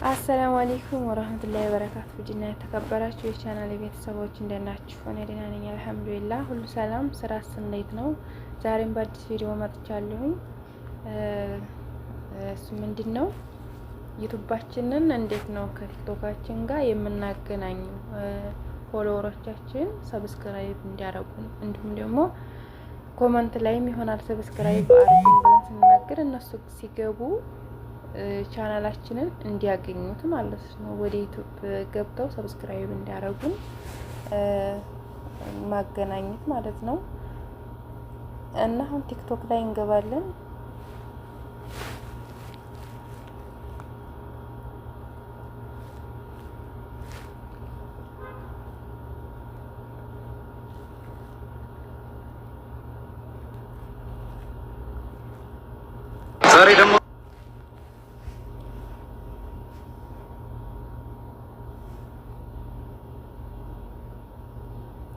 السلام عليكم ورحمة الله وبركاته። ውድና የተከበራችሁ የቻናል ቤተሰቦች እንደት ናችሁ? እኔ ደህና ነኝ الحمد لله። ሁሉ ሰላም፣ ስራስ እንዴት ነው? ዛሬም በአዲስ ቪዲዮ መጥቻለሁኝ። እሱ ምንድን ነው ዩቱባችንን እንዴት ነው ከቲክቶካችን ጋር የምናገናኘው follower ኦቻችን subscribe እንዲያደርጉን እንዲሁም ደግሞ comment ላይም ይሆናል subscribe አድርጉን ብለን ስንናገር እነሱ ሲገቡ ቻናላችንን እንዲያገኙት ማለት ነው። ወደ ዩቱብ ገብተው subscribe እንዲያደርጉን ማገናኘት ማለት ነው። እና አሁን ቲክቶክ ላይ እንገባለን። ዛሬ ደግሞ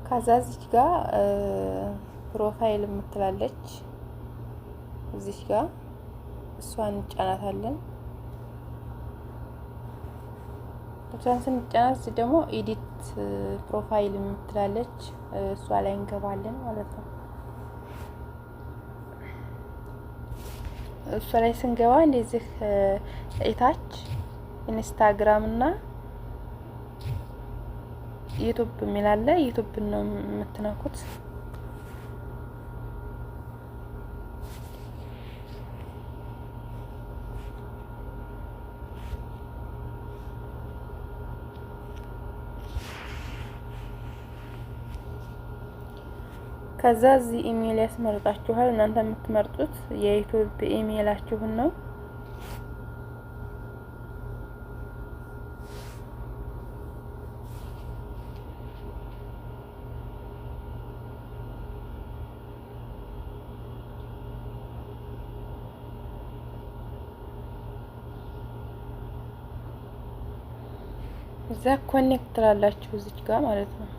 ከዛ እዚች ጋር profile የምትላለች እዚች ጋር እሷን እንጫናታለን። እሷን ስንጫናት እዚህ ደግሞ edit profile የምትላለች እሷ ላይ እንገባለን ማለት ነው። እሷ ላይ ስንገባ እንደዚህ እታች ኢንስታግራም እና ዩቱብ የሚል አለ። ዩቱብ ነው የምትነኩት። ከዛ እዚህ ኢሜይል ያስመርጣችኋል። እናንተ የምትመርጡት የዩቱብ ኢሜይላችሁን ነው። እዛ connect ትላላችሁ እዚች ጋር ማለት ነው።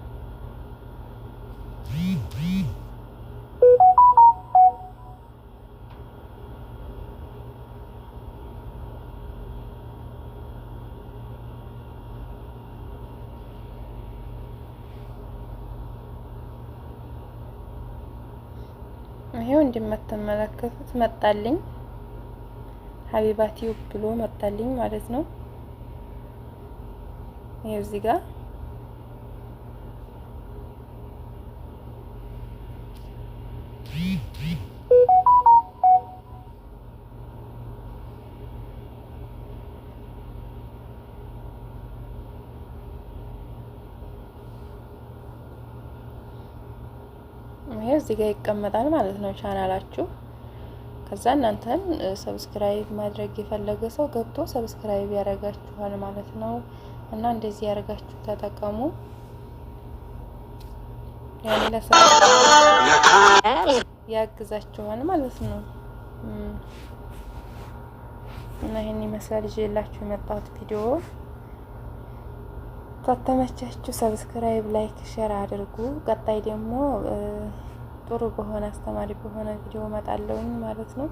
ይሄው እንደምትመለከቱት መጣልኝ፣ ሀቢባ ቲዩብ ብሎ መጣልኝ ማለት ነው። ይሄው እዚህ ጋር ይሄ እዚህ ጋር ይቀመጣል ማለት ነው ቻናላችሁ። ከዛ እናንተን subscribe ማድረግ የፈለገ ሰው ገብቶ subscribe ያደርጋችኋል ማለት ነው። እና እንደዚህ ያደርጋችሁ ተጠቀሙ። ያኔ ለሰው ያግዛችኋል ማለት ነው። እና ይሄን ይመስላል ይዤላችሁ የመጣሁት ቪዲዮ። ከተመቻችሁ subscribe፣ like፣ share አድርጉ። ቀጣይ ደግሞ ጥሩ በሆነ አስተማሪ በሆነ ቪዲዮ እመጣለሁኝ ማለት ነው።